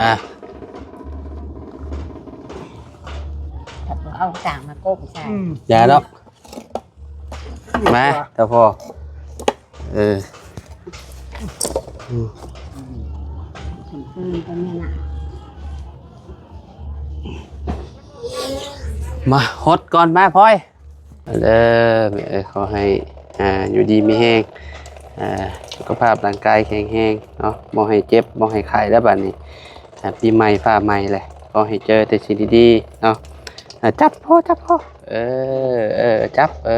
ອ່ະ ເອົາຕ່າງມາໂກະໃສ່ ອືມ ຢ່າດອກ ມາ ເຈົ້າພໍ່ ເອີ ອືມ ອືມ ກໍນີ້ລະ ມາຫົດກ່ອນ ມາພອຍ ເດີ ແມ່ເອີຍ ຂໍໃຫ້ ອ່າ ຢູ່ດີມີແຮງ ອ່າ ສຸຂະພາບຮ່າງກາຍແຂງແຮງເນາະ ບໍ່ໃຫ້ເຈັບ ບໍ່ໃຫ້ໄຂ້ແລ້ວບາດນີ້ ອ່າ ປີໃໝ່ຟ້າໃໝ່ແຫຼະ ຂໍໃຫ້ເຈີແຕ່ສິ່ງດີໆເນາະ ອ່າ ຈັບພໍ່ ຈັບພໍ່ ເອີ ເອີ ຈັບ ເອີ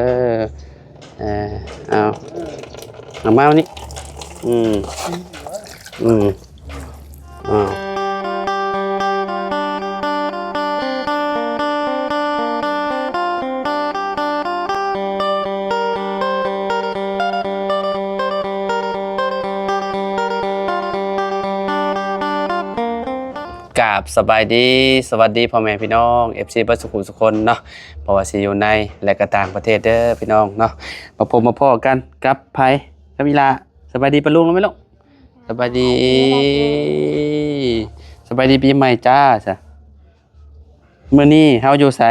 ເອີ ເອົາ ເອົາມານີ້ ອືມ ອືມ ອ້າວ ກາບສະບາຍດີ ສະຫວັດດີພໍ່ແມ່ພີ່ນ້ອງ ເອັຟຊີ ເບິດສຸຂູສຸຄົນເນາະ ບໍ່ວ່າຊິຢູ່ໃນ ແລະ ກໍຕ່າງປະເທດເດີພີ່ນ້ອງເນາະ ມາພົບມາພໍ້ກັນກັບໃຜ ກັບອີ່ຫຼ້າ ສະບາຍດີປ້າລຸງແມ່ລູກ ສະບາຍດີ ສະບາຍດີປີໃໝ່ຈ້າຊະ ມື້ນີ້ເຮົາຢູ່ໃສ?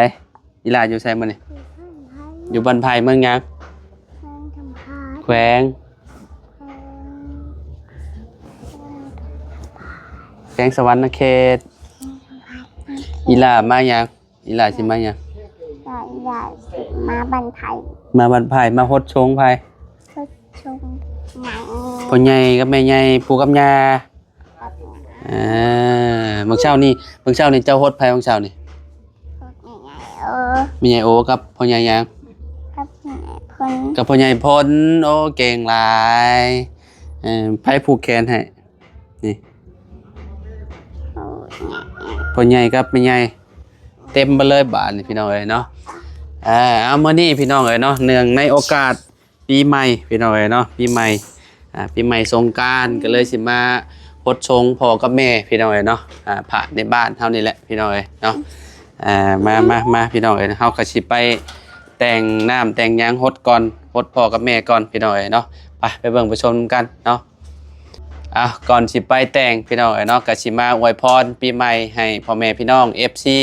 ອີ່ຫຼ້າຢູ່ໃສມື້ນີ້? ຢູ່ບ້ານໄຜ່ ເມືອງຫຍັງ? ແຂວງ ແຂວງ ແຂວງສະຫວັນນະເຂດ ອີ່ຫຼ້າມາຫຍັງ? ອີ່ຫຼ້າຊິມາຫຍັງ? ອີ່ຫຼ້າຊິມາບ້ານໄຜ່ ມາບ້ານໄຜ່ ມາຫົດຊົງໃຜ? ຫົດຊົງຫຍັງ? ພໍ່ໃຫຍ່ກັບແມ່ໃຫຍ່ ປູ່ກັບຍ່າ ອ່າ ມື້ເຊົ້ານີ້ ມື້ເຊົ້ານີ້ເຈົ້າຫົດໃຜມື້ເຊົ້ານີ້? ຫົດແມ່ໃຫຍ່ໂອ ແມ່ໃຫຍ່ໂອກັບພໍ່ໃຫຍ່ຫຍັງ? ກັບພໍ່ໃຫຍ່ພົນ ກັບພໍ່ໃຫຍ່ພົນ ໂອ້ ເກັ່ງຫຼາຍ ເອີ ໃຜຜູກແຂນໃຫ້? ນີ້ ໂອ້ຍ ພໍ່ໃຫຍ່ກັບແມ່ໃຫຍ່ ເຕັມໄປເລີຍບາດນີ້ພີ່ນ້ອງເອີຍເນາະ ເອີ ເອົາ ມື້ນີ້ພີ່ນ້ອງເອີຍເນາະ ເນື່ອງໃນໂອກາດ ປີໃໝ່ພີ່ນ້ອງເອີຍເນາະ ປີໃໝ່ ອ່າ ປີໃໝ່ສົງການ ກໍເລີຍຊິມາຫົດຊົງພໍ່ກັບແມ່ພີ່ນ້ອງເອີຍເນາະ ອ່າ ພະໃນບ້ານເຮົານີ້ແຫຼະພີ່ນ້ອງເອີຍເນາະ ອ່າ ມາ ມາ ມາພີ່ນ້ອງເອີຍ ເຮົາກໍຊິໄປແຕ່ງນ້ຳແຕ່ງຫຍັງຫົດກ່ອນ ຫົດພໍ່ກັບແມ່ກ່ອນພີ່ນ້ອງເອີຍເນາະ ໄປ ໄປເບິ່ງໄປຊົມນຳກັນເນາະ ອ່າ ກ່ອນຊິໄປແຕ່ງພີ່ນ້ອງເອີຍເນາະ ກໍຊິມາອວຍພອນປີໃໝ່ໃຫ້ພໍ່ແມ່ພີ່ນ້ອງ ເອັຟຊີ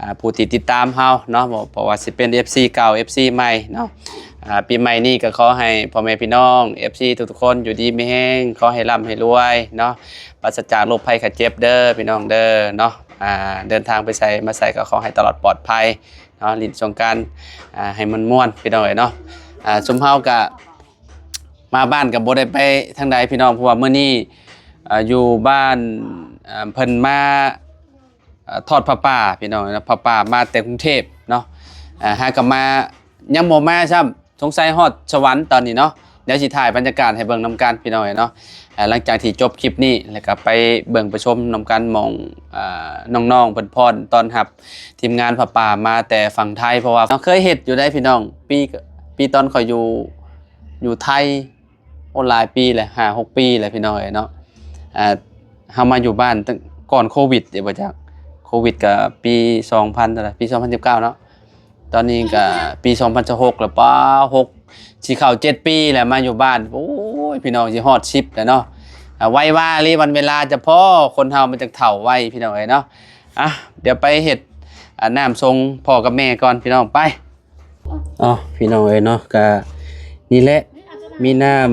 ອ່າ ຜູ້ທີ່ຕິດຕາມເຮົາເນາະ ບໍ່ ບໍ່ວ່າຊິເປັນ ເອັຟຊີ ເກົ່າ ເອັຟຊີ ໃໝ່ເນາະ ອ່າ ປີໃໝ່ນີ້ກໍຂໍໃຫ້ພໍ່ແມ່ພີ່ນ້ອງ ເອັຟຊີ ທຸກໆຄົນຢູ່ດີມີແຮງ ຂໍໃຫ້ລ່ຳໃຫ້ລວຍເນາະ ປາສະຈາກໂລກໄພໄຂ້ເຈັບເດີພີ່ນ້ອງເດີເນາະ ອ່າ ເດີນທາງໄປໃສມາໃສກໍຂໍໃຫ້ຕະຫຼອດປອດໄພເນາະ ຫຼິ້ນສົງການ ອ່າ ໃຫ້ມ່ວນໆ ພີ່ນ້ອງເອີຍເນາະ ອ່າ ຊຸມເຮົາກະມາບ້ານກໍບໍ່ໄດ້ໄປທາງໃດພີ່ນ້ອງ ເພາະວ່າມື້ນີ້ ອ່າ ຢູ່ບ້ານ ອ່າ ເພິ່ນມາ ອ່າ ທອດຜ້າປ່າພີ່ນ້ອງເນາະ ຜ້າປ່າມາແຕ່ກຸງເທບເນາະ ອ່າ ຫາກໍມາ ຍັງບໍ່ມາຊ້ຳ ສົງໄສຮອດສະຫວັນຕອນນີ້ເນາະ ດຽວຊິຖ່າຍບັນຍາກາດໃຫ້ເບິ່ງນຳກັນພີ່ນ້ອງເອີຍເນາະ ອ່າ ຫຼັງຈາກທີ່ຈົບຄລິບນີ້ ແລ້ວກໍໄປເບິ່ງໄປຊົມນຳກັນ ໝ່ອງ ອ່າ ນ້ອງໆເພິ່ນພ້ອນຕ້ອນຮັບທີມງານຜ້າປ່າມາແຕ່ຝັ່ງໄທ ເພາະວ່າເຮົາເຄີຍເຮັດຢູ່ໃດ໋ພີ່ນ້ອງ ປີ ປີຕອນຂ້ອຍຢູ່ ຢູ່ໄທ ໂອ້ ຫຼາຍປີແລ້ວ ຫ້າຫົກປີແລ້ວພີ່ນ້ອງເອີຍເນາະ ອ່າ ເຮົາມາຢູ່ບ້ານຕັ້ງກ່ອນໂຄວິດເດ້ ບໍ່ຈັກ ໂຄວິດກໍປີສອງພັນເທົ່າໃດ ປີສອງພັນສິບເກົ້າເນາະ ຕອນນີ້ກໍປີສອງພັນຊາວຫົກແລ້ວ ປ້າ ຫົກ ຊິເຂົ້າເຈັດປີແລ້ວມາຢູ່ບ້ານ ໂອ້ຍ ພີ່ນ້ອງ ຊິຮອດສິບແລ້ວເນາະ ອ່າ ໄວວາອີ່ຫຼີ ວັນເວລາຈະພໍ ຄົນເຮົາມັນຈັກເຖົ້າໄວພີ່ນ້ອງເອີຍເນາະ ອ່ະ ດຽວໄປເຮັດ ອ່າ ນ້ຳຊົງພໍ່ກັບແມ່ກ່ອນພີ່ນ້ອງ ໄປ ເອົາ ພີ່ນ້ອງເອີຍເນາະ ກະນີ້ແຫຼະ ມີນ້ຳ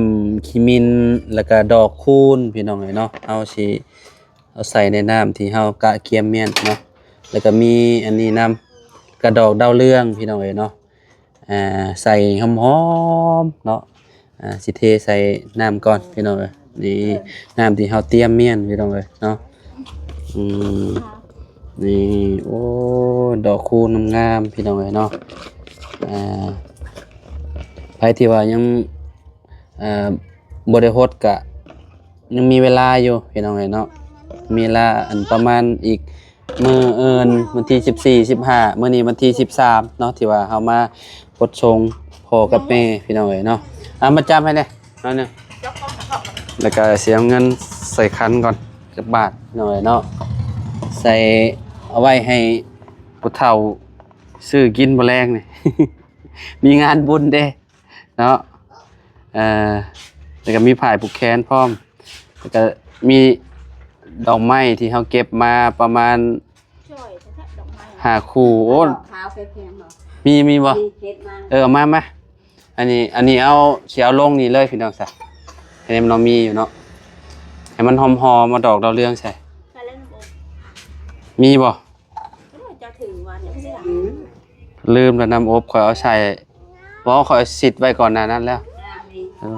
ຂີ້ມິ່ນ ແລ້ວກະດອກຄູນ ພີ່ນ້ອງເອີຍເນາະ ເຮົາຊິເອົາໃສ່ໃນນ້ຳທີ່ເຮົາກະກຽມມ້ຽນເນາະ ແລ້ວກະມີອັນນີ້ນຳ ກະດອກດາວເຮືອງ ພີ່ນ້ອງເອີຍເນາະ ອ່າ ໃສ່ຫອມໆເນາະ ອ່າ ຊິເທໃສ່ນ້ຳກ່ອນພີ່ນ້ອງເອີຍ ນີ້ນ້ຳທີ່ເຮົາຕຽມມ້ຽນພີ່ນ້ອງເອີຍເນາະ ອືມ ນີ້ ໂອ້ ດອກຄູນງາມໆ ພີ່ນ້ອງເອີຍເນາະ ອ່າ ໃຜທີ່ວ່າຍັງ ອ່າ ບໍ່ໄດ້ຫົດກະຍັງມີເວລາຢູ່ພີ່ນ້ອງເອີຍເນາະ ມີເວລາອັນປະມານອີກ ມື້ອື່ນວັນທີສິບສີ່ ສິບຫ້າ ມື້ນີ້ວັນທີສິບສາມເນາະ ທີ່ວ່າເຮົາມາຫົດຊົງພໍ່ກັບແມ່ພີ່ນ້ອງເອີຍເນາະ ອ່າ ມາຈັບໃຫ້ແດ່ໜ້ອຍໜຶ່ງ ແລ້ວກໍຊິເອົາເງິນໃສ່ຂັນກ່ອນຈັກບາດພີ່ນ້ອງເອີຍເນາະ ໃສ່ເອົາໄວ້ໃຫ້ຜູ້ເຖົ້າຊື້ກິນມື້ແລງນີ້ ມີງານບຸນເດ້ ເນາະ ເອີ ແລ້ວກໍມີຜ້າຜູກແຂນພ້ອມ ແລ້ວກໍມີ ດອກໄມ້ທີ່ເຮົາເກັບມາປະມານຫ້າຄູ່. ໂອ້ ດອກຂາວແພງໆ ມີ ມີບໍ່? ເອີ ເອົາມາ ມາ. ອັນນີ້ ອັນນີ້ເອົາ ຊິເອົາລົງນີ້ເລີຍພີ່ນ້ອງຊະ. ໃຫ້ມັນເນາະ ມີຢູ່ເນາະ ໃຫ້ມັນຫອມໆ ເອົາດອກດາວເຮືອງໃສ່. ມີບໍ່? ລືມແລ້ວ ນ້ຳອົບຂ້ອຍເອົາໃສ່ ບໍ່ ຂ້ອຍຊິດໄວ້ກ່ອນໜ້ານັ້ນແລ້ວ. ເອີ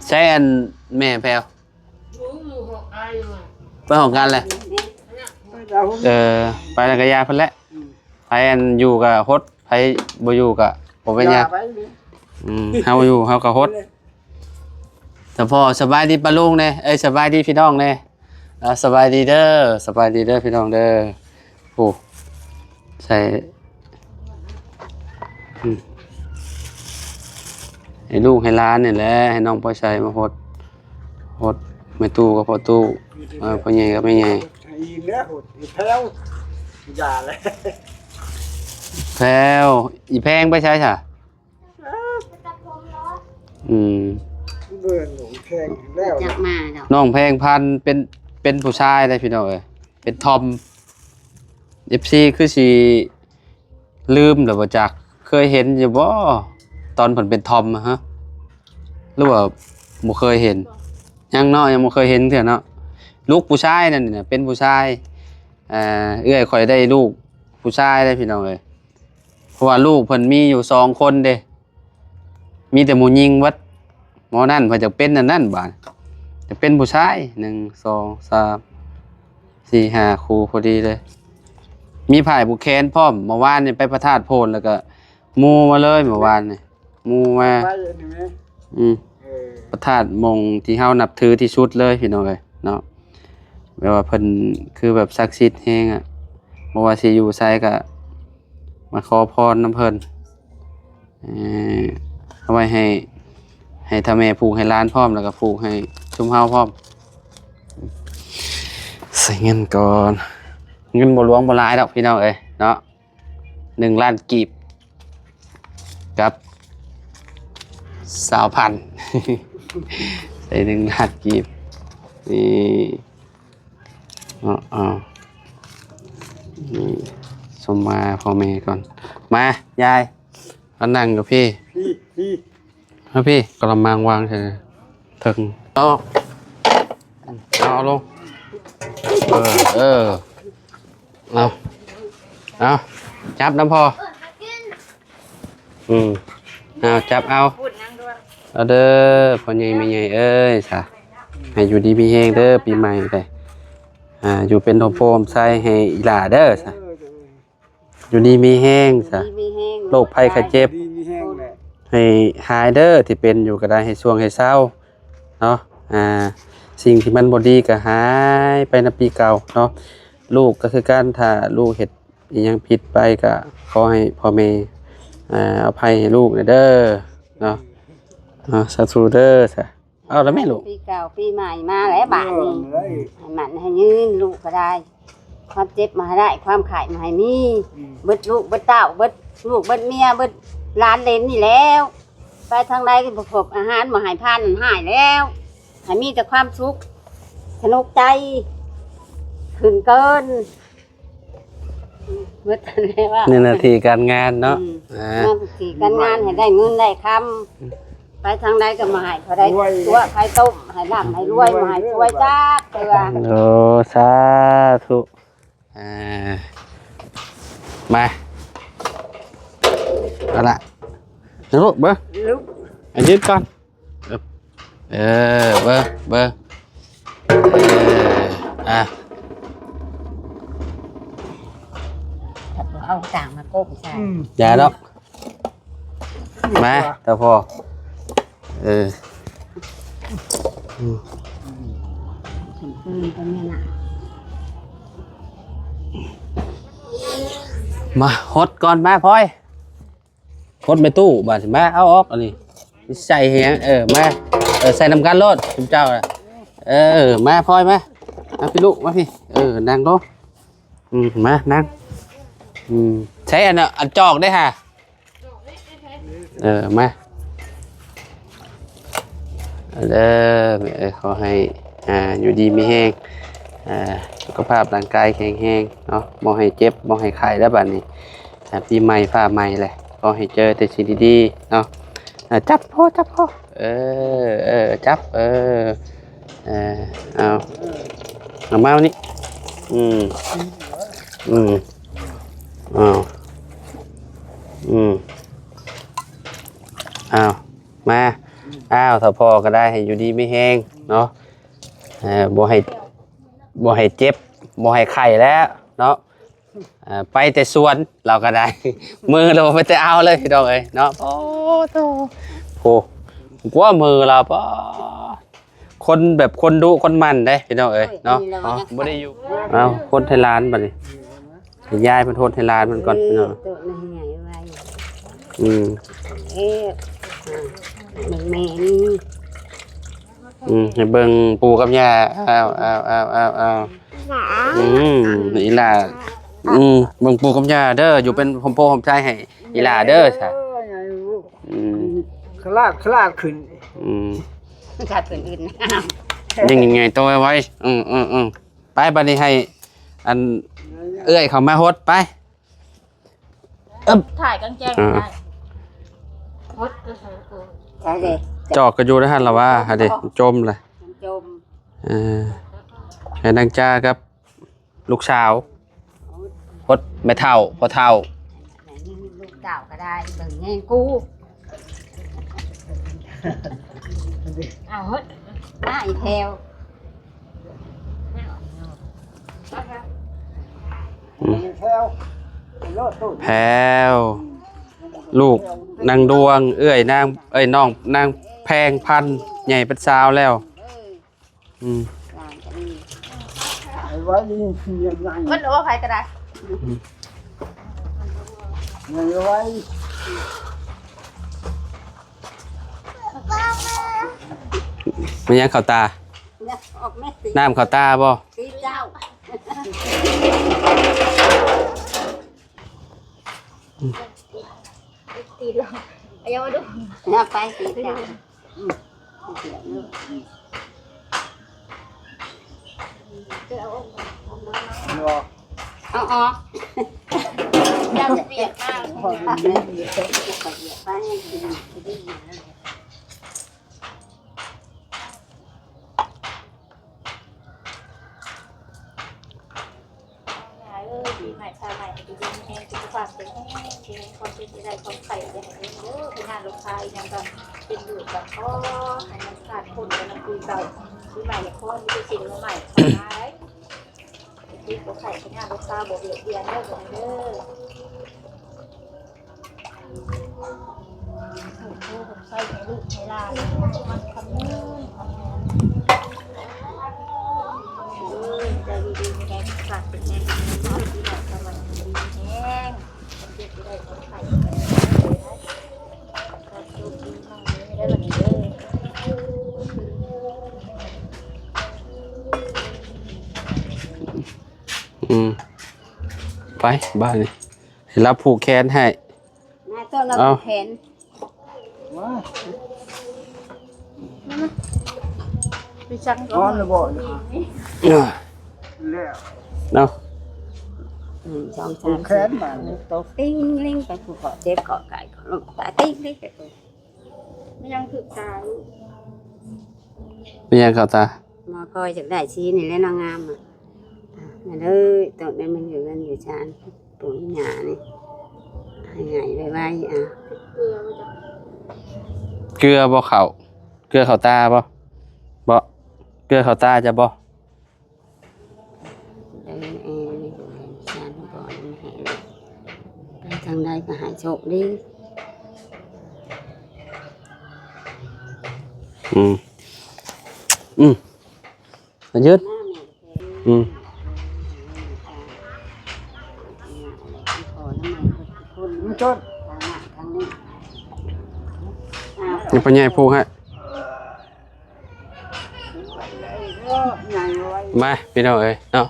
ໃສ່ອັນແມ່ແພວ ໄປຫ້ອງການແຫຼະ. ເອີ ໄປແລ້ວກໍຢ່າເພິ່ນແຫຼະ. ໃຜອັນຢູ່ກໍຫົດ ໃຜບໍ່ຢູ່ກໍບໍ່ເປັນຫຍັງ. ເຮົາຢູ່ເຮົາກໍຫົດ. ສະພໍ ສະບາຍດີປ້າລຸງແດ່ ເອີຍ ສະບາຍດີພີ່ນ້ອງແດ່. ອ່າ ສະບາຍດີເດີ ສະບາຍດີເດີພີ່ນ້ອງເດີ. ໂອ້ ໃສ່ ອືມ ໃຫ້ລູກໃຫ້ຫຼານນີ້ແຫຼະ ໃຫ້ນ້ອງປອຍໃສມາຫົດ ຫົດ ແມ່ຕູ້ກັບພໍ່ຕູ້ ເອີ ພໍ່ໃຫຍ່ກັບແມ່ໃຫຍ່. ອີແລ້ວຫົດ ອີແພວ ຢ່າແລ້ວ ແພວ ອີແພງໄປໃສຊະ? ອືມ ເບິ່ງນ້ອງແພງແລ້ວ ຈັກມາດອກ ນ້ອງແພງພັນ ເປັນ ເປັນຜູ້ຊາຍເດ້ພີ່ນ້ອງເອີຍ ເປັນທອມ. ເອັຟຊີ ຄືຊິລືມແລ້ວບໍ່ຈັກ ເຄີຍເຫັນຢູ່ບໍ່ ຕອນເພິ່ນເປັນທອມນະ ຫຼືວ່າບໍ່ເຄີຍເຫັນ? ຍັງເນາະ ຍັງບໍ່ເຄີຍເຫັນເທື່ອເນາະ. ລູກຜູ້ຊາຍນັ້ນນະ ເປັນຜູ້ຊາຍ. ເອີ ເອື້ອຍຂ້ອຍໄດ້ລູກຜູ້ຊາຍເດ້ພີ່ນ້ອງເອີຍ. ເພາະວ່າລູກເພິ່ນມີຢູ່ສອງຄົນເດ້ ມີແຕ່ຜູ້ຍິງເບິດ. ໝໍນັ້ນເພິ່ນຈະເປັນອັນນັ້ນບາດ ຈະເປັນຜູ້ຊາຍ. ໜຶ່ງ ສອງ ສາມ ສີ່ ຫ້າຄູ່ພໍດີເລີຍ. ມີຜ້າຜູກແຂນພ້ອມ. ເມື່ອວານນີ້ໄປພະທາດໂພນ ແລ້ວກໍໝູ່ມາເລີຍ ເມື່ອວານນີ້. ໝູ່ມາ ໄປອັນນີ້ແມ ອືມ ເອີ ພະທາດໝ່ອງທີ່ເຮົານັບຖືທີ່ສຸດເລີຍພີ່ນ້ອງເອີຍເນາະ. ແບບວ່າເພິ່ນຄືແບບສັກສິດແຮງອະ ບໍ່ວ່າຊິຢູ່ໃສກະມາຂໍພອນນຳເພິ່ນ. ເອີ ເອົາໄວ້ໃຫ້ ໃຫ້ຖ້າແມ່ຜູກໃຫ້ຫຼານພ້ອມ ແລ້ວກໍຜູກໃຫ້ຊຸມເຮົາພ້ອມ. ໃສ່ເງິນກ່ອນ ເງິນບໍ່ຫຼວງບໍ່ຫຼາຍດອກພີ່ນ້ອງເອີຍເນາະ. ໜຶ່ງລ້ານກີບກັບຊາວພັນ ໃສ່ໜຶ່ງລ້ານກີບ. ນີ້ເນາະ ເອົາ ນີ້ ສົມມາພໍ່ແມ່ກ່ອນ. ມາ ຍາຍ ມານັ່ງຢູ່ພີ້ ພີ້ ພີ້. ມາພີ້ ກະລະມັງວາງໃສ່ເທິງ. ເອົາ ເອົາລົງ. ເອີ ເອີ ເອົາ ເອົາ ຈັບນຳພໍ່. ອືມ ເອົາ ຈັບເອົາ. ເອົາເດີ ພໍ່ໃຫຍ່ແມ່ໃຫຍ່ເອີຍຊະ ໃຫ້ຢູ່ດີມີແຮງເດີ ປີໃໝ່ໄດ້ ອ່າ ຢູ່ເປັນຮົ່ມໂພຮົ່ມໄຊໃຫ້ອີ່ຫຼ້າເດີຊະ. ຢູ່ດີມີແຮງຊະ ຢູ່ດີມີແຮງ ໂລກໄພໄຂ້ເຈັບ ຢູ່ດີມີແຮງແຫຼະ ໃຫ້ຫາຍເດີ ທີ່ເປັນຢູ່ກໍໄດ້ ໃຫ້ຊ່ວງໃຫ້ເຊົາເນາະ. ອ່າ ສິ່ງທີ່ມັນບໍ່ດີກໍຫາຍໄປນຳປີເກົ່າເນາະ. ລູກກໍຄືກັນ ຖ້າລູກເຮັດອີ່ຫຍັງຜິດໄປ ກໍຂໍໃຫ້ພໍ່ແມ່ ອ່າ ອະໄພໃຫ້ລູກແດ່ເດີເນາະ. ເນາະ ສາທຸເດີຊະ. ເອົາລະແມ່ລູກ ປີເກົ່າປີໃໝ່ມາແລ້ວບາດນີ້ ເອີ ໃຫ້ໝັ້ນໃຫ້ຍືນ ລູກກໍໄດ້ ຄວາມເຈັບມາໃຫ້ໄດ້ ຄວາມໄຂ້ມາໃຫ້ມີ ອືມ ເບິດລູກເບິດເຕົ້າ ເບິດລູກເບິດເມຍ ເບິດຫຼານເຫຼນນີ້ແລ້ວ ໄປທາງໃດກໍບໍ່ພົບອາຫານ ບໍ່ໃຫ້ພານຮ້າຍແລ້ວ ໃຫ້ມີແຕ່ຄວາມສຸກ ສະໜຸກໃຈ ຂຶ້ນເກີນ. ເບິດແລ້ວ ໃນໜ້າທີ່ການງານເນາະ ອືມ ອ່າ ໜ້າທີ່ການງານໃຫ້ໄດ້ເງິນໄດ້ຄຳ ໄປທາງໃດກໍມາໃຫ້ເຂົາໄດ້ຕົວະໄຂ່ຕົ້ມ ໃຫ້ລ່ຳໃຫ້ລວຍ ມາໃຫ້ຊ່ວຍຈັກເທື່ອ. ໂອ້ ສາທຸ ອ່າ ມາ ເອົາລະ ລູກເບິ່ງ ລູກ ໃຫ້ຢືນກ່ອນ. ເອີ ເອີ ເບິ່ງ ເບິ່ງ ເອີ ອ່ະ ເອົາຕ່າງມາໂກະໃສ່ ອືມ ຢ່າດອກ ມາ ຕາພໍ່ ເອີ ອືມ ອືມ ມາ ຫົດກ່ອນ ມາ ພອຍ. ຫົດແມ່ຕູ້ບາດນີ້ ມາເອົາອອກອັນນີ້ ໃສ່ໃຫ້ຫຍັງ ເອີ ມາ ເອີ ໃສ່ນຳກັນໂລດ ຊຸມເຈົ້ານະ ເອີ ມາ ພອຍ ມາ ມາພີ່ລູກ ມາພີ່ ເອີ ນັ່ງລົງ ອືມ ມາ ນັ່ງ ອືມ ໃຊ້ອັນ ອັນຈອກເດ້ຫາ ເອີ ມາ ເດີແມ່ເອີຍ ຂໍໃຫ້ ອ່າ ຢູ່ດີມີແຮງ ອ່າ ສຸຂະພາບຮ່າງກາຍແຂງແຮງເນາະ ບໍ່ໃຫ້ເຈັບ ບໍ່ໃຫ້ໄຂ້ແລ້ວບາດນີ້ ອ່າ ປີໃໝ່ຟ້າໃໝ່ແຫຼະ ຂໍໃຫ້ເຈີແຕ່ສິ່ງດີໆເນາະ ອ່າ ຈັບພໍ ຈັບພໍ ເອີ ເອີ ຈັບ ເອີ ເອີ ເອົາ ເອົາມານີ້ ອືມ ອືມ ເອົາ ອືມ ເອົາ ມາ ອ້າວ ຖ້າພໍ່ກໍໄດ້ ໃຫ້ຢູ່ດີມີແຮງເນາະ ເອີ ບໍ່ໃຫ້ ບໍ່ໃຫ້ເຈັບ ບໍ່ໃຫ້ໄຂ້ແລ້ວເນາະ ເອີ ໄປແຕ່ສວນ ລາວກໍໄດ້ ມືລາວໄປແຕ່ເອົາເລີຍ ພີ່ນ້ອງເອີຍເນາະ ໂອ້ໂຕ ໂອ້ ກວ່າມືລາວ ປາ ຄົນແບບຄົນດຸຄົນໝັ່ນເດ້ ພີ່ນ້ອງເອີຍເນາະ ໂອ້ຍ ເນາະ ບໍ່ໄດ້ຢູ່ ເອົາ ຫົດໃຫ້ຫຼານບັດນີ້ ໃຫ້ຍາຍເພິ່ນຫົດໃຫ້ຫຼານເພິ່ນກ່ອນ ເອີ ພີ່ນ້ອງ ໂຕໃຫຍ່ໄວ ອືມ ເອີ ອ່າ ເບິ່ງແມ່ນີ້ ອືມ ໃຫ້ເບິ່ງປູ່ກັບຍ່າ ອ້າວ ອ້າວ ອ້າວ ອ້າວ ອ້າວ ອືມ ອີ່ຫຼ້າ ອືມ ເບິ່ງປູ່ກັບຍ່າເດີ ຢູ່ເປັນຮົ່ມໂພຮົ່ມໄຊໃຫ້ອີ່ຫຼ້າເດີຊະ ອືມ ຂະຫຼາດ ຂະຫຼາດຂຶ້ນ ອືມ ຂະຫຼາດຂຶ້ນອື່ນ ຍິ່ງໃຫຍ່ໂຕໄວໆ ອືມ ອືມ ອືມ ໄປ ບັດນີ້ໃຫ້ອັນເອື້ອຍເຂົາມາຫົດໄປ ອຶບ ຖ່າຍກາງແຈ້ງ ອ່າ ໄດ້ ຫົດ ເອີ ເອີ ເອີ ໃສ່ເດ້ ຈອກກໍຢູ່ໃນຫັ້ນລະວ່າ ຫັ້ນເດ້ ຈົມລະ ຈົມ ເອີ ໃຫ້ນາງຈາກັບລູກສາວ ຫົດແມ່ເຖົ້າ ພໍ່ເຖົ້າ ແມ່ຍິງລູກເຕົ້າກໍໄດ້ ເບິ່ງແຍງກູ ເອົາເຮີ້ຍ ມາອີແພ້ວ ອືມ ແພ້ວ ລູກນາງດວງ ເອື້ອຍນາງ ເອື້ອຍນ້ອງນາງແພງພັນ ໃຫຍ່ເປັນສາວແລ້ວ ອືມ ໄວ້ ມັນໂອ້ໃຜກໍໄດ້ ອືມ ໄວ້ ມັນຍັງເຂົ້າຕາ ອອກແມ່ ນ້ຳເຂົ້າຕາບໍ່ ຕີເຈົ້າ ຕີລອງ ອາ ຢ່າມາດຸ ຢ່າໄປຕີເຈົ້າ ອືມ ເອົາອອກ ຢ່າໄປປຽກມາກ ປຽກໄປ ເອີ ປີໃໝ່ຟ້າໃໝ່ ໃຫ້ຢູ່ດີມີແຮງ ສຸຂະພາບແຂງແຮງ ຄວາມເຈັບຢ່າໄດ້ ຄວາມໄຂ້ຢ່າໃຫ້ມີເດີ ພະຍາດໂລຄາອີ່ຫຍັງກໍເປັນຢູ່ກໍຂໍໃຫ້ມັນຜ່ານພົ້ນໄປນຳປີເກົ່າ ປີໃໝ່ກໍຂໍມີແຕ່ສິ່ງໃໝ່ໆເຂົ້າມາໄດ້ ເຈັບບໍ່ໄຂ້ ພະຍາດໂລຄາບໍ່ບຽດບຽນເດີ ເດີ. ໃສ່ໃຫ້ລູກໃຫ້ຫຼານ ມັນຄຳເນີນ ເອີ ໃຈດີໆ ມີແຮງ ສຸຂະພາບແຂງແຮງ ຢູ່ດີມີແຮງ ເຈັບບໍ່ໄດ້ ຄວາມໄຂ້ບໍ່ໄດ້ ໂຊກດີ ມັ່ງມີໄດ້ບັດນີ້ເດີ. ອືມ ໄປ ບາດນີ້ ໃຫ້ລາວຜູກແຂນໃຫ້ ມາ ຕ້ອງລາວ ເອົ້າ ຜູກແຂນ ມາ ມາ ມີສັງ ນອນແລ້ວບໍ່? ເອີ ແລ້ວ ເນາະ ໜຶ່ງ ສອງ ສາມ ສີ່ ຫ້າ ຫົກ ຕົກຕິ່ງລິງໄປ ຜູ້ເກາະເຈັບເກາະໄກ່ເກາະລົງຕາຍຕິ່ງລິງໄປ ມັນຍັງຖືກຕາລູກ ເປັນຫຍັງເຂົ້າຕາ? ໝໍຄອຍຢາກໄດ້ສີນີ້ແຫຼະ ນາງງາມ ອ່ະ ນັ້ນເອີຍ ຕ້ອງໄດ້ມາຢູ່ເຮືອນຢູ່ຊານ ປູ່ຍ່ານີ້ ໃຫ້ຫາຍໄວໆ ອ່ະ ເກືອບໍ່ເຂົ້າ? ເກືອເຂົ້າຕາບໍ່? ບໍ່ ເກືອເຂົ້າຕາຈະບໍ່? ເອີ ເອີ ນີ້ ສາທຸ ບໍ່ໃຫ້ ໄປທາງໃດກໍໃຫ້ໂຊກດີ ອືມ ອືມ ຍືດ ອືມ ມັນຈົດ ນີ້ ໄປໃຫຍ່ຜູກໃຫ້. ມາ ພີ່ນ້ອງເອີຍເນາະ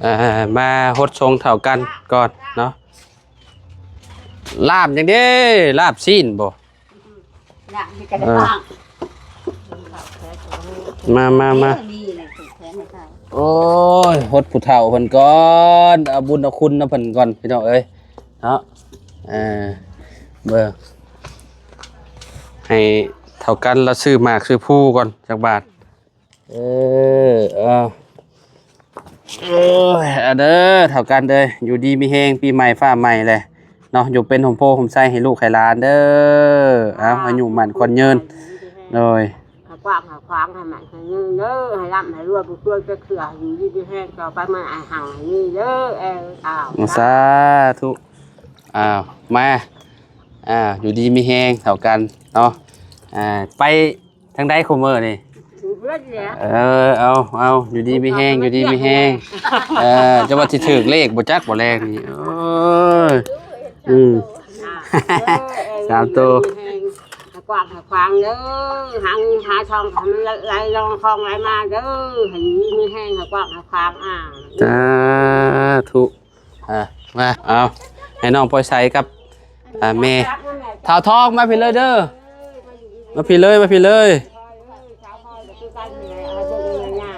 ເອີ ມາຫົດສົງເຖົ້າກັນກ່ອນເນາະ ລາບຫຍັງເດ້ ລາບຊີ້ນບໍ່? ລາບນີ້ກໍໄດ້ ເອີ ປາກ ມາ ມາ ມາ ນີ້ແຫຼະ ຜູກແຂນໃຫ້ເຂົາ. ໂອ້ຍ ຫົດຜູ້ເຖົ້າເພິ່ນກ່ອນ ເອົາບຸນເອົາຄຸນນຳເພິ່ນກ່ອນ ພີ່ນ້ອງເອີຍເນາະ. ເອີ ເບິ່ງ ໃຫ້ເຖົ້າກັນລາວຊື້ໝາກຊື້ພູກ່ອນຈັກບາດ. ເອີ ເອົາ ໂອ້ຍ ເອົາເດີ ເຖົ້າກັນເດີ ຢູ່ດີມີແຮງ ປີໃໝ່ຟ້າໃໝ່ແຫຼະເນາະ ຢູ່ເປັນຮົ່ມໂພຮົ່ມໄຊໃຫ້ລູກໃຫ້ຫຼານເດີ. ເອົາ ອາຍຸໝັ້ນຂວັນຍືນ ໂດຍ ໃຫ້ກວ້າງໃຫ້ຂວາງ ໃຫ້ໝັ້ນໃຫ້ຍືນເດີ ໃຫ້ລ່ຳໃຫ້ລວຍ ບໍ່ຊ່ວຍຈັກເທື່ອ ໃຫ້ຢູ່ດີມີແຮງຕໍ່ໄປ ມາໃຫ້ຮັ່ງໃຫ້ມີເດີ. ເອີ ເອົາ ສາທຸ. ອ້າວ ມາ ອ່າ ຢູ່ດີມີແຮງເທົ່າກັນເນາະ. ອ່າ ໄປທາງໃດຄຸມື້ນີ້? ຢູ່ເຮືອນແຫຼະ. ເອີ ເອົາ ເອົາ ຢູ່ດີມີແຮງ ຢູ່ດີມີແຮງ. ເອີ ຈະວ່າຊິຖືກເລກບໍ່ຈັກບໍ່ແລງນີ້. ໂອ້ຍ ອືມ ສາມໂຕ ໃຫ້ກວ້າງໃຫ້ຂວາງເດີ ຫາເງິນຫາທອງໃຫ້ມັນໄຫຼລອງຄອງໄຫຼມາເດີ ໃຫ້ຢູ່ດີມີແຮງ ໃຫ້ກວ້າງໃຫ້ຂວາງ. ອ່າ ສາທຸ. ອ່າ ມາ ເອົາ ໃຫ້ນ້ອງພອຍໃສກັບ ອ່າ ແມ່ ທ້າວທອງ ມາພີ້ເລີຍເດີ ມາພີ້ເລີຍ ມາພີ້ເລີຍ. ອ່າ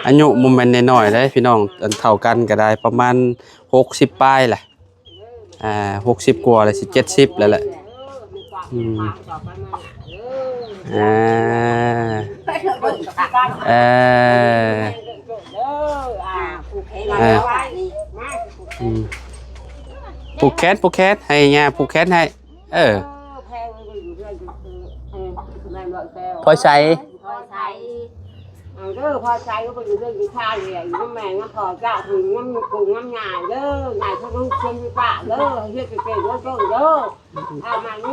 ອາຍຸບໍ່ແມ່ນນ້ອຍໆເດ້ພີ່ນ້ອງ ອັນເທົ່າກັນກໍໄດ້ປະມານຫົກສິບປາຍແຫຼະ. ອ່າ ຫົກສິບກວ່າແລ້ວ ຊິເຈັດສິບແລ້ວແຫຼະ. ອືມ ອ່າ ເອີ ອ່າ ອືມ ຜູກແຂນ ຜູກແຂນ ໃຫ້ຍ່າຜູກແຂນໃຫ້. ເອີ ພອຍໃສ ພອຍໃສ ເອົາເດີ ພໍໃຊ້ກໍເບິ່ງເລື່ອງຢູ່ທ່າເຫຼືອ ຢູ່ນຳແມ່ນຳພໍ່ເຈົ້າ ເພິ່ນນຳປູ່ນຳຍ່າເດີ ໃຫ້ພວກລູກເພິ່ນຢູ່ປາກເດີ ເຮັດເກັ່ງໆເດີ. ເອົາມາເດີ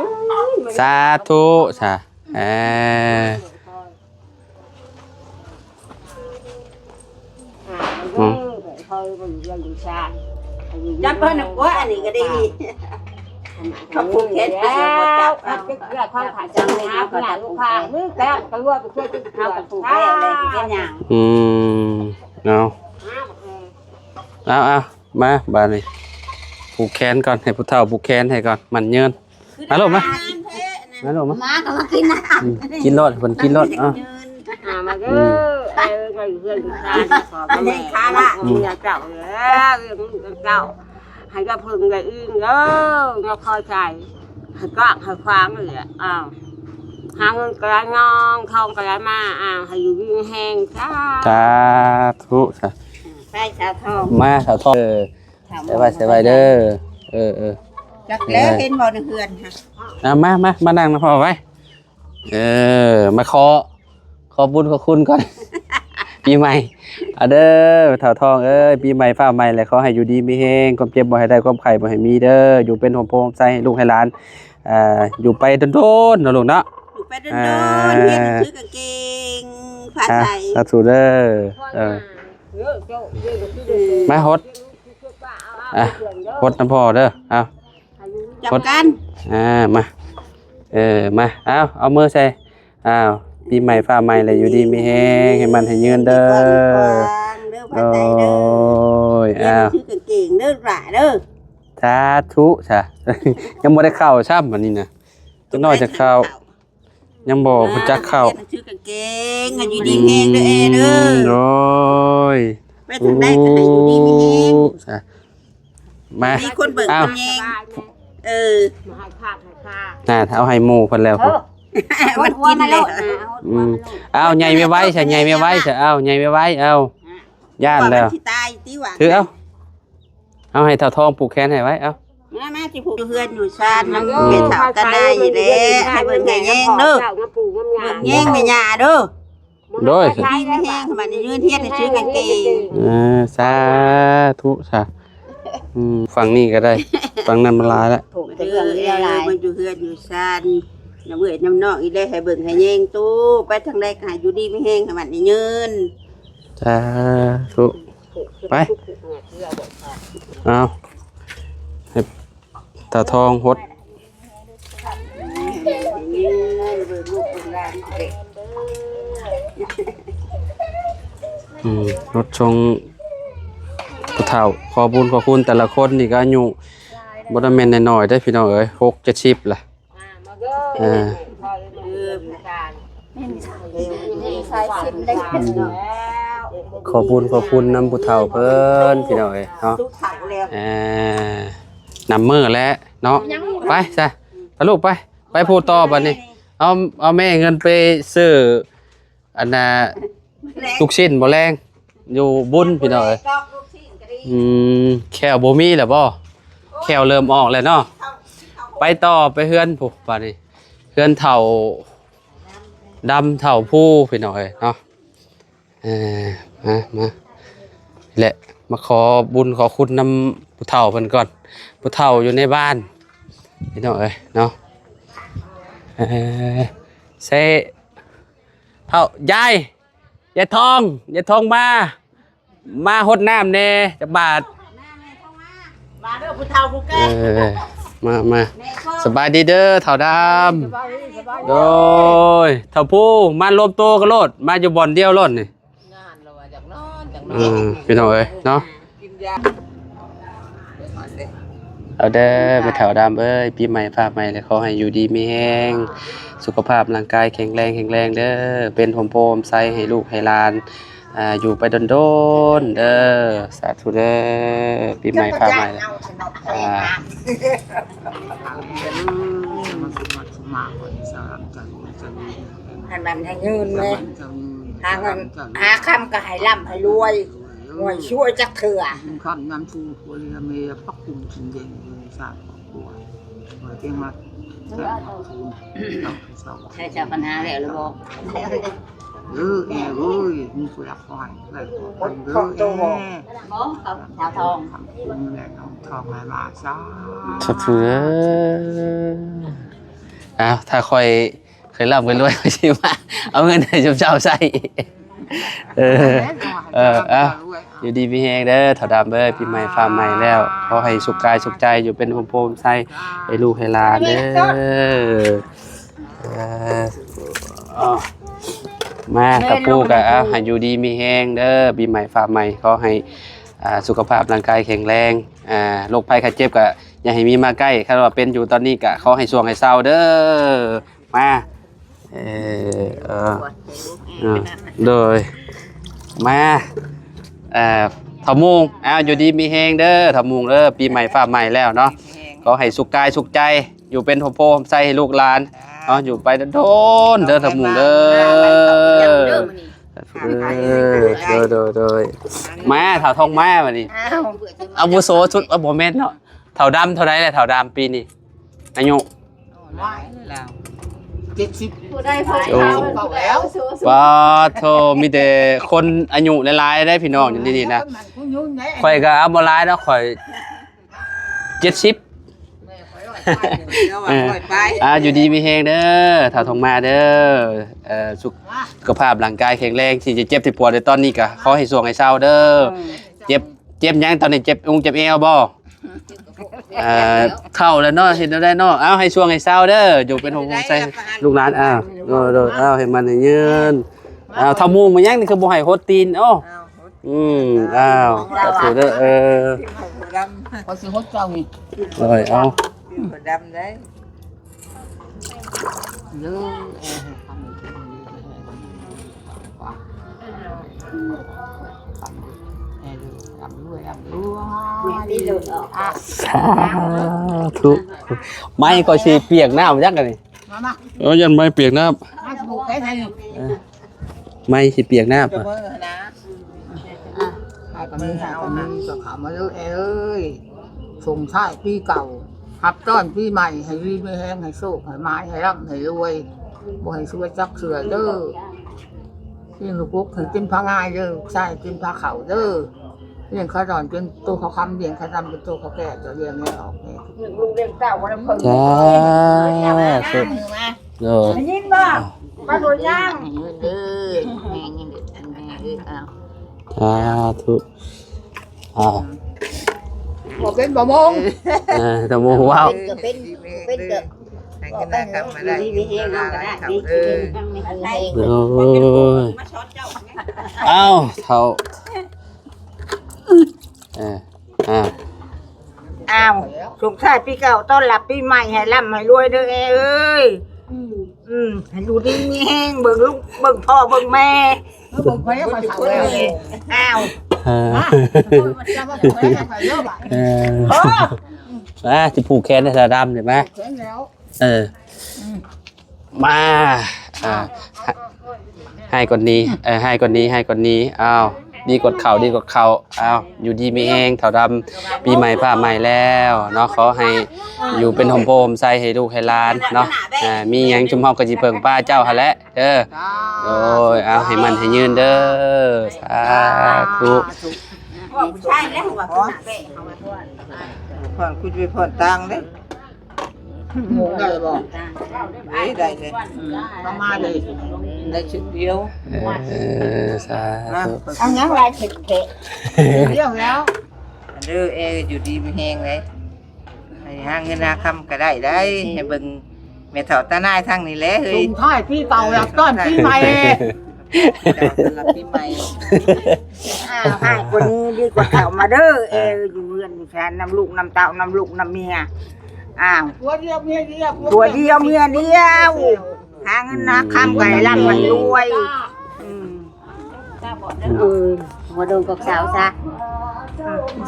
ສາທຸ ສາ ເອີ ອືມ ຈັບເພິ່ນນະກົວ ອັນນີ້ກໍດີ ເຂົາຜູກແຂນ ແລ້ວ ເຂົາຈະເກືອ ເຂົາຂາດຈັງເລີຍ ເຂົາກໍຜູກແຂນ ແລ້ວກໍລວຍໄປຊ່ວຍເຂົາກໍຜູກແລ້ວ ເປັນຫຍັງ. ອືມ ເອົາ ເອົາ ເອົາ ມາບາດນີ້ ຜູກແຂນກ່ອນ ໃຫ້ຜູ້ເຖົ້າຜູກແຂນໃຫ້ກ່ອນ ໝັ້ນຍືນ. ມາໂລດມາ ມາໂລດມາ ມາກໍມາກິນນຳ ອືມ ກິນໂລດ ເພິ່ນກິນໂລດ. ເອົາ ອ່າ ມາເດີ ອືມ ເອີ ໃຫ້ເພື່ອນຊາຍ ອັນນີ້ຄາລະ ອືມ ເມຍເຈົ້າແລ້ວ ເລື່ອງລູກເຈົ້າ ໃຫ້ກະເພິ່ງໄດ້ອີງເດີ ນະ ພໍໃຈ ໃຫ້ກວ້າງໃຫ້ຂວາງນີ້ແຫຼະ. ອ້າວ ຫາເງິນກະໄດ້ນອງ ທອງກະໄດ້ມາ ອ້າວ ໃຫ້ຢູ່ດີມີແຮງ ສາ ສາທຸ ສາ ໄປສາວທອງ ມາສາວທອງ ເອີ ສະບາຍ ສະບາຍເດີ ເອີ ເອີ ຈັກແລ້ວ ເອີ ເຫັນບໍ່ໃນເຮືອນຫັ້ນ. ອ່າ ມາ ມາ ມານັ່ງນຳພໍ່ໄວ້ ເອີ ມາຂໍ ຂໍບຸນຂໍຄຸນກ່ອນ ປີໃໝ່ ເອົາເດີ ທ້າວທອງເອີຍ ປີໃໝ່ຟ້າໃໝ່ແຫຼະ ຂໍໃຫ້ຢູ່ດີມີແຮງ ຄວາມເຈັບບໍ່ໃຫ້ໄດ້ ຄວາມໄຂ້ບໍ່ໃຫ້ມີເດີ ຢູ່ເປັນຮົ່ມໂພຮົ່ມໄຊໃຫ້ລູກໃຫ້ຫຼານ ອ່າ ຢູ່ໄປດົນໆເນາະລູກເນາະ ຢູ່ໄປດົນໆ ອ່າ ຮຽນໜັງສືກະເກັ່ງ ພາໃສ ສາທຸເດີ ເອີ ມາຫົດ ອ່ະ ຫົດນຳພໍ່ເດີ ເອົາ ຈັບກັນ ອ່າ ມາ ເອີ ມາ ເອົາ ເອົາມືໃສ່ ອ້າວ ປີໃໝ່ຟ້າໃໝ່ແຫຼະ ຢູ່ດີມີແຮງ ໃຫ້ໝັ້ນໃຫ້ຍືນເດີ ໂອ້ຍ ອ້າວ ກາງເກງເດີຫຼ້າເດີ ສາທຸ ສາ ຍັງບໍ່ໄດ້ເຂົ້າຊ້ຳ ອັນນີ້ນະ ຈັກໜ້ອຍຈະເຂົ້າ ຍັງບໍ່ຮູ້ຈັກເຂົ້າ ຮຽນໜັງສືກາງເກງ ໃຫ້ຢູ່ດີມີແຮງເດີ ເອເດີ ອືມ ໂອ້ຍ ໄປທາງໃດກໍໃຫ້ຢູ່ດີມີແຮງ ສາ ມາ ມີຄົນເບິ່ງ ອ້າວ ຄົນແຍງ ເອີ ມາໃຫ້ພາກໃຫ້ພາກ ນະ ເອົາໃຫ້ໝູ່ເພິ່ນແລ້ວ ເອີ ມັນກິນແລ້ວ ອືມ ເອົາໃຫຍ່ໄວໆຊະ ໃຫຍ່ໄວໆຊະ ເອົາໃຫຍ່ໄວໆ ເອົາ ຢ້ານແລ້ວ ຊິຕາຍຕິຫວ່າ ຖືເອົາ ເອົາໃຫ້ທ້າວທອງຜູກແຂນໃຫ້ໄວ້ ເອົາ ມາ ມາ ຊິຜູກຢູ່ເຮືອນຢູ່ຊານນຳ ອືມ ແມ່ເຖົ້າກັນນານີ້ແຫຼະ ໃຫ້ເບິ່ງໃຫ້ແຍງເດີ ເບິ່ງແຍງແມ່ຍ່າເດີ ໂດຍ ດີມີແຮງ ບັດນີ້ຍືນຮຽນໃຫ້ຊື່ກາງເກງ ເອີ ສາທຸ ສາ ອືມ ຝັ່ງນີ້ກໍໄດ້ ຝັ່ງນັ້ນມັນຫຼາຍລະ ເອີ ມັນຢູ່ເຮືອນຢູ່ຊານ ນຳເອື້ອຍນຳນ້ອງອີກແລ້ວ ໃຫ້ເບິ່ງໃຫ້ແຍງໂຕ ໄປທາງໃດກໍໃຫ້ຢູ່ດີມີແຮງ ໃຫ້ໝັ້ນໃຫ້ຍືນ ສາທຸ ໄປ ເອົາ ໃຫ້ ຕາທອງຫົດ ອືມ ຫົດຊົງຜູ້ເຖົ້າ ຂໍບຸນຂໍຄຸນ ແຕ່ລະຄົນນີ້ກໍອາຍຸບໍ່ໄດ້ແມ່ນນ້ອຍໆເດ້ພີ່ນ້ອງເອີຍ ຫົກເຈັດສິບລະ ເອີ ສາຍສິນໄດ້ ຂອບບຸນຂອບຄຸນນຳຜູ້ເຖົ້າເພິ່ນ ພີ່ນ້ອງເອີຍເນາະ. ເອີ ນຳມື້ແລ້ວເນາະ. ໄປຊະ ໄປລູກ ໄປ ໄປຜູ້ຕໍ່ບັດນີ້. ເອົາ ເອົາແມ່ເງິນໄປຊື້ ອັນນ່າ ລູກຊິ້ນບໍ່ແລງ ຢູ່ບຸນ ພີ່ນ້ອງເອີຍ. ອືມ ແຂ້ວບໍ່ມີແລ້ວບໍ່? ແຂ້ວເລີ່ມອອກແລ້ວເນາະ. ໄປຕໍ່ໄປເຮືອນຜູ້ ບາດນີ້ ເຮືອນເຖົ້າດຳ ເຖົ້າພູ ພີ່ນ້ອງເອີຍເນາະ. ເອີ ມາ ມາ ແລະ ມາຂໍບຸນຂໍຄຸນນຳຜູ້ເຖົ້າເພິ່ນກ່ອນ. ຜູ້ເຖົ້າຢູ່ໃນບ້ານ ພີ່ນ້ອງເອີຍເນາະ. ເອີ ເຊ ເຖົ້າ ຍາຍ ຍາຍທອງ ຍາຍທອງມາ ມາຫົດນ້ຳແດ່ຈັກບາດ. ມາເດີຜູ້ເຖົ້າຜູ້ແກ່. ເອີ ມາ ມາ ສະບາຍດີເດີເຖົ້າດຳ. ໂດຍ ເຖົ້າພູ ມາລວມໂຕກັນໂລດ ມາຢູ່ບ່ອນດຽວໂລດນີ້. ງານລະວ່າຢາກນອນ ຢາກນອນ. ເອີ ພີ່ນ້ອງເອີຍເນາະ. ເອົາເດີ ແມ່ເຖົ້າດຳເອີຍ ປີໃໝ່ຟ້າໃໝ່ ແລະ ຂໍໃຫ້ຢູ່ດີມີແຮງ ສຸຂະພາບຮ່າງກາຍແຂງແຮງ ແຂງແຮງເດີ ເປັນຮົ່ມໂພຮົ່ມໄຊໃຫ້ລູກໃຫ້ຫຼານ ອ່າ ຢູ່ໄປດົນໆເດີ. ສາທຸເດີ ປີໃໝ່ຟ້າໃໝ່ ອ່າ ໃຫ້ມັນໃຫ້ຍືນແມ່ ຫາເງິນຫາຄຳກໍໃຫ້ລ່ຳໃຫ້ລວຍ ຮວຍຊ່ວຍຈັກເທື່ອ ຄຳນຳສູ່ຄົນລະເມຍ ພະຄຸນຊິງເຢັນ ສາທຸ ໃຫ້ເຈົ້າບັນຫາແລ້ວຫຼືບໍ່? ເອີ ແອເອີຍ ມີຜູ້ຮັກຂອງໃຫ້ເອີຍ ເດີແອ ບໍ່ ເຂົາ ສາວທອງ ຄຳຄຸນແລະທອງໃຫ້ມາ ສາທຸເດີ. ອ້າວ ຖ້າຂ້ອຍ ເຄີຍລ່ຳເຄີຍລວຍ ຂ້ອຍຊິມາເອົາເງິນໃຫ້ຊຸມເຈົ້າໃຊ້. ເອີ ເອີ ເອົາ ຢູ່ດີມີແຮງເດີເຖົ້າດຳເອີຍ ປີໃໝ່ຟ້າໃໝ່ແລ້ວ ຂໍໃຫ້ສຸກກາຍສຸກໃຈ ຢູ່ເປັນຮົ່ມໂພຮົ່ມໄຊໃຫ້ລູກໃຫ້ຫຼານເດີ. ເອີ ເອົາ ມາຕະປູກະ ເອົາ ໃຫ້ຢູ່ດີມີແຮງເດີ ປີໃໝ່ຟ້າໃໝ່ ຂໍໃຫ້ ອ່າ ສຸຂະພາບຮ່າງກາຍແຂງແຮງ ອ່າ ໂລກໄພໄຂ້ເຈັບກະຢ່າໃຫ້ມີມາໃກ້ ຄັນວ່າເປັນຢູ່ຕອນນີ້ກະຂໍໃຫ້ຊ່ວງໃຫ້ເຊົາເດີ. ມາ ເອີ ເອີ ເອີ ໂດຍ ມາ ເອີ ເຖົ້າມຸງ ອ້າວ ຢູ່ດີມີແຮງເດີເຖົ້າມຸງເດີ ປີໃໝ່ຟ້າໃໝ່ແລ້ວເນາະ ຂໍໃຫ້ສຸກກາຍສຸກໃຈ ຢູ່ເປັນຮົ່ມໂພຮົ່ມໄຊໃຫ້ລູກຫຼານເນາະ ຢູ່ໄປດົນໆເດີເຖົ້າມຸງເດີ. ເອີ ໂດຍ ໂດຍ ໂດຍ ມາ ເຖົ້າທອງມາບັດນີ້ ອາວຸໂສສຸດ ເອີ ບໍ່ແມ່ນເນາະ ເຖົ້າດຳເທົ່າໃດແຫຼະ ເຖົ້າດຳປີນີ້ ອາຍຸ ເຈັດສິບ ຜູ້ໃດຜູ້ ໂອ້ ເກົ້າແລ້ວ ປາດໂທ ມີແຕ່ຄົນອາຍຸຫຼາຍໆເດ້ພີ່ນ້ອງຢູ່ນີ້ນະ. ຂ້ອຍກໍເອົາບໍ່ຫຼາຍດອກ ຂ້ອຍເຈັດສິບ. ເອີ ອ່າ ຢູ່ດີມີແຮງເດີ ທ້າວທອງມາເດີ ເອີ ສຸຂະພາບຮ່າງກາຍແຂງແຮງ ທີ່ເຈັບທີ່ປວດໃນຕອນນີ້ກໍຂໍໃຫ້ຊ່ວງໃຫ້ເຊົາເດີ. ເຈັບ ເຈັບຫຍັງຕອນນີ້ ເຈັບອົງເຈັບແອວບໍ່? ເອີ ເຖົ້າແລ້ວເນາະ ເຮັດແນວໃດເນາະ. ເອົາ ໃຫ້ຊ່ວງໃຫ້ເຊົາເດີ ຢູ່ເປັນຮົ່ມໂພຮົ່ມໄຊລູກຫຼານ. ເອົາ ໂດຍ ໂດຍ ເອົາ ໃຫ້ໝັ້ນໃຫ້ຍືນ. ເອົາ ເຖົ້າມຸງ ແມ່ນຫຍັງນີ້ຄືບໍ່ໃຫ້ຫົດຕີນ? ໂອ້ ອືມ ອ້າວ ສາທຸເດີ ເອີ ຂ້ອຍຊິຫົດເຈົ້ານີ້ ໂອ້ຍ ເອົາ ດຳໄດ໋ ເດີ ເອີ ສາທຸ ໄມ້ຂ້ອຍຊິປຽກນ້ຳຈັກອັນນີ້ ມາ ມາ ເອີ ຢ້ານໄມ້ປຽກນ້ຳ ມາ ສະບູກໄປໃສ່ນີ້ ເອີ ໄມ້ຊິປຽກນ້ຳ ເອີ ນະ ອ່ະ ໃຫ້ກຳລັງໃຈກັນນະ ເຂົ້າມາເດີແອເອີຍ ສົ່ງທ້າຍປີເກົ່າ ຮັບຕ້ອນປີໃໝ່ ໃຫ້ດີມີແຮງ ໃຫ້ໂຊກໃຫ້ໝານ ໃຫ້ລ່ຳໃຫ້ລວຍ ບໍ່ໃຫ້ຊວຍຈັກເທື່ອເດີ. ລ້ຽງລູກກົກໃຫ້ເປັນພາງ່າຍເດີ ລູກຊາຍເປັນພາເຂົ້າເດີ ລ້ຽງຂາດອນເປັນໂຕຂາຄຳ ລ້ຽງຂາດຳເປັນໂຕຂາແກ່ ເຈົ້າລ້ຽງແມ່ອອກແມ່ ລູກລ້ຽງເຕົ້າບໍ່ໄດ້ເພິ່ງ ສາທຸ ໂດຍ ໄດ້ຍິນບໍ່? ປ້າໂດຍຍ່າງ ເດີ ແມ່ຍິນເດີ ອັນແມ່ເອີຍ ອ້າວ ສາທຸ ອ້າວ ບໍ່ເປັນບໍ່ມົງ ເອີ ຕະໂມງເວົ້າ ເປັນກໍເປັນ ເປັນກໍ ໃຫ້ເງິນນາຄຳມາໄດ້ ດີມີແຮງເນາະ ກໍໄດ້ ດີມີແຮງ ໂອ້ຍ ອ້າວ ເຖົ້າ ເອີ ອ້າວ ອ້າວ ສົ່ງທ້າຍປີເກົ່າຕ້ອນຮັບປີໃໝ່ ໃຫ້ລ່ຳໃຫ້ລວຍເດີແອເອີຍ. ອືມ ອືມ ໃຫ້ຢູ່ດີມີແຮງ ເບິ່ງລູກເບິ່ງພໍ່ເບິ່ງແມ່ ເອີ ເບິ່ງໃຜກໍເຖົ້າແລ້ວ. ອ້າວ ເອີ ເອີ ມາຊິຜູກແຂນໃຫ້ສາວດຳນີ້ມາ ຜູກແຂນແລ້ວ. ເອີ ອືມ ມາ ອ່າ ໃຫ້ກ່ອນນີ້ ເອີ ໃຫ້ກ່ອນນີ້ ໃຫ້ກ່ອນນີ້. ອ້າວ ດີກອດເຂົ້າ ດີກອດເຂົ້າ. ອ້າວ ຢູ່ດີມີແຮງ ທ້າວດຳ ປີໃໝ່ຟ້າໃໝ່ແລ້ວເນາະ ຂໍໃຫ້ຢູ່ເປັນຮົ່ມໂພຮົ່ມໄຊໃຫ້ລູກໃຫ້ຫຼານເນາະ. ອ່າ ມີຫຍັງຊຸມເຮົາກໍຊິເພິ່ງພາເຈົ້າຫັ້ນແຫຼະເດີ. ໂດຍ ເອົາ ໃຫ້ໝັ້ນໃຫ້ຍືນເດີ ສາທຸ. ພໍ່ນ ຄຸດໄປ ພໍ່ນ ຕາງເດ້. ໝູກໄດ້ບໍ່? ເອີຍ ໄດ້ເດ້. ອືມ ເອົາມາເລີຍ ໄດ້ຊຸດດຽວ. ເອີ ສາທຸ. ເອົາຫຍັງຫຼາຍເຜັດແທ້? ດຽວແລ້ວເດີແອ ຢູ່ດີມີແຮງເດ້ ໃຫ້ຫາເງິນຫາຄຳກໍໄດ້ໄດ໋. ໃຫ້ເບິ່ງແມ່ເຖົ້າຕານາຍທາງນີ້ແຫຼະເຮີ້ຍ ສົ່ງທ້າຍປີເກົ່າຮັບຕ້ອນປີໃໝ່. ເຈົ້າ ສຳລັບປີໃໝ່. ອ້າວ ໃຫ້ກວ່ານີ້ດີກວ່າເກົ່າມາເດີ ເອີ ຢູ່ເຮືອນຢູ່ຊານນຳລູກນຳເຕົ້າ ນຳລູກນຳເມຍ. ອ້າວ ຜົວດຽວເມຍດຽວ ຜົວດຽວເມຍດຽວ ຫາເງິນຫາຄຳໃຫ້ລ່ຳໃຫ້ລວຍ. ອືມ ເອີ ບໍ່ດົນກັບສາວຊະ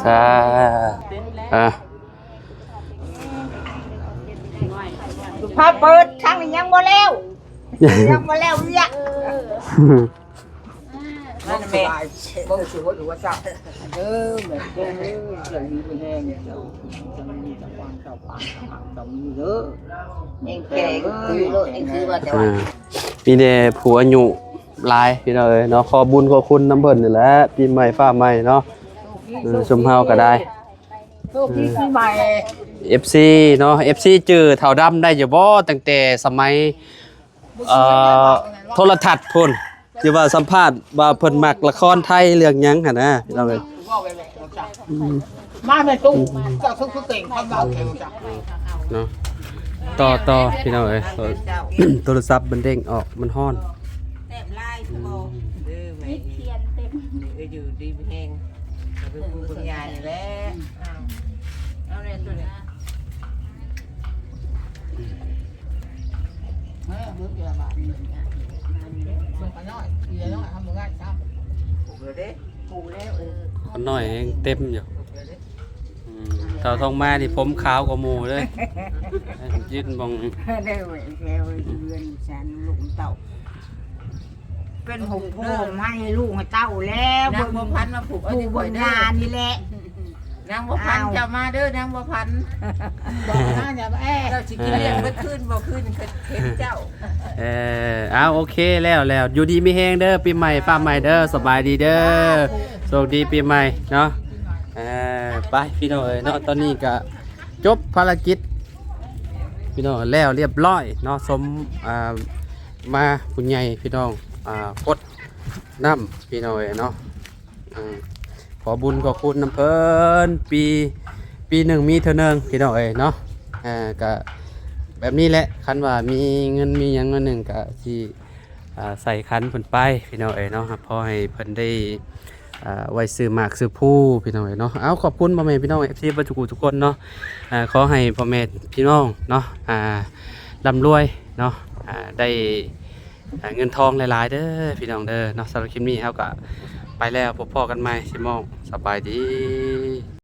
ສາ ອ່າ ພາເປີດທາງນີ້ຍັງບໍ່ແລ້ວ ຍັງບໍ່ແລ້ວວຽກ. ນັ້ນແມ່ ເບິ່ງຊິຫົດຫົວເຈົ້າເດີ ແມ່ເດີ ເຈົ້າຢູ່ດີມີແຮງ ເຈົ້າມີແຕ່ຄວາມເຈົ້າປາກເຈົ້າມີເດີ ແຮງແກງຄືໂລດ ແຮງຄືວ່າແຕ່ວ່າ ອ່າ ມີແຕ່ຜູ້ອາຍຸຫຼາຍພີ່ນ້ອງເອີຍເນາະ ຂໍບຸນຂໍຄຸນນຳເພິ່ນນີ້ແຫຼະ ປີໃໝ່ຟ້າໃໝ່ເນາະ. ເອີ ຊຸມເຮົາກໍໄດ້ ໂຊກດີປີໃໝ່. ເອັຟຊີເນາະ ເອັຟຊີຈື່ທ້າວດຳໄດ້ຢູ່ບໍ່? ຕັ້ງແຕ່ສະໄໝ ເອີ ໂທລະທັດພຸ້ນ ທີ່ວ່າສຳພາດວ່າເພິ່ນມັກລະຄອນໄທເລື່ອງຫຍັງຫັ້ນນະ ພີ່ນ້ອງເອີຍ. ອືມ ມາແມ່ຕູ້ ເຈົ້າຄືເກັ່ງຄຳເວົ້າແທ້ ເນາະ ຕໍ່ ຕໍ່ ພີ່ນ້ອງເອີຍ ໂທລະສັບມັນເດ້ງອອກ ມັນຮ້ອນ. ແຕ້ມລາຍ ອືມ ສະບໍ ເດີແມ່ ມີຂຽນເຕັມ ເອີ ຢູ່ດີມີແຮງ ເປັນຜູ້ເປັນຍານີ້ແຫຼະ. ເອົາແນ່ຕົວນີ້ ເອີ ເບິ່ງເທື່ອບາດນີ້ ສົ່ງຂ້ານ້ອຍ ເຫຼືອນ້ອຍ ທຳບໍ່ໄດ້ຊ້ຳ ຜູກແລ້ວເດ້ ຜູກແລ້ວ ເອີ ຂ້ານ້ອຍຍັງເຕັມຢູ່. ອືມ ເທົ່າທອງມານີ້ຜົມຂາວກວ່າໝູ່ເລີຍ ຢືນໝ່ອງ ເດີ ແຖວເຮືອນຊັ້ນລູກເຕົ້າ ເປັນຫົກໂພມໃຫ້ລູກໃຫ້ເຕົ້າແລ້ວ. ນາງບົວພັນມາຜູກເອົາ ຜູ້ເບິ່ງງານນີ້ແຫຼະ ນາງບົວພັນ ເຈົ້າມາເດີ ນາງບົວພັນ ບອກມາແດ່ ເຈົ້າຊິກິນລ້ຽງເບິດຄືນບໍ່ ຄືນເຫັນເຈົ້າ. ເອີ ເອົາ ໂອເຄ ແລ້ວ ແລ້ວ ຢູ່ດີມີແຮງເດີ ປີໃໝ່ຟ້າໃໝ່ເດີ ສະບາຍດີເດີ ໂຊກດີປີໃໝ່ເນາະ. ເອີ ໄປພີ່ນ້ອງເອີຍເນາະ ຕອນນີ້ກະຈົບພາລະກິດພີ່ນ້ອງ ແລ້ວລຽບຮ້ອຍເນາະ ສົມ ອ່າ ມາຜູ້ໃຫຍ່ພີ່ນ້ອງ ອ່າ ກົດນ້ຳພີ່ນ້ອງເອີຍເນາະ. ອ່າ ຂໍບຸນຂໍຄຸນນຳເພິ່ນ ປີ ປີໜຶ່ງມີເທື່ອໜຶ່ງພີ່ນ້ອງເອີຍເນາະ. ອ່າ ກະແບບນີ້ແຫຼະ ຄັນວ່າມີເງິນມີຫຍັງໜ້ອຍໜຶ່ງກະຊິ ອ່າ ໃສ່ຂັນເພິ່ນໄປພີ່ນ້ອງເອີຍເນາະ ພໍໃຫ້ເພິ່ນໄດ້ ອ່າ ໄວ້ຊື້ໝາກຊື້ພູພີ່ນ້ອງເອີຍເນາະ. ເອົາ ຂອບຄຸນພໍ່ແມ່ພີ່ນ້ອງ ເອັຟຊີ ເບິດທຸກຜູ້ທຸກຄົນເນາະ. ອ່າ ຂໍໃຫ້ພໍ່ແມ່ພີ່ນ້ອງເນາະ ອ່າ ລ່ຳລວຍເນາະ ອ່າ ໄດ້ ອ່າ ເງິນທອງຫຼາຍໆເດີພີ່ນ້ອງເດີເນາະ. ສຳລັບຄລິບນີ້ເຮົາກະໄປແລ້ວ ພົບພໍ້ກັນໃໝ່ ຊິມອງ ສະບາຍດີ.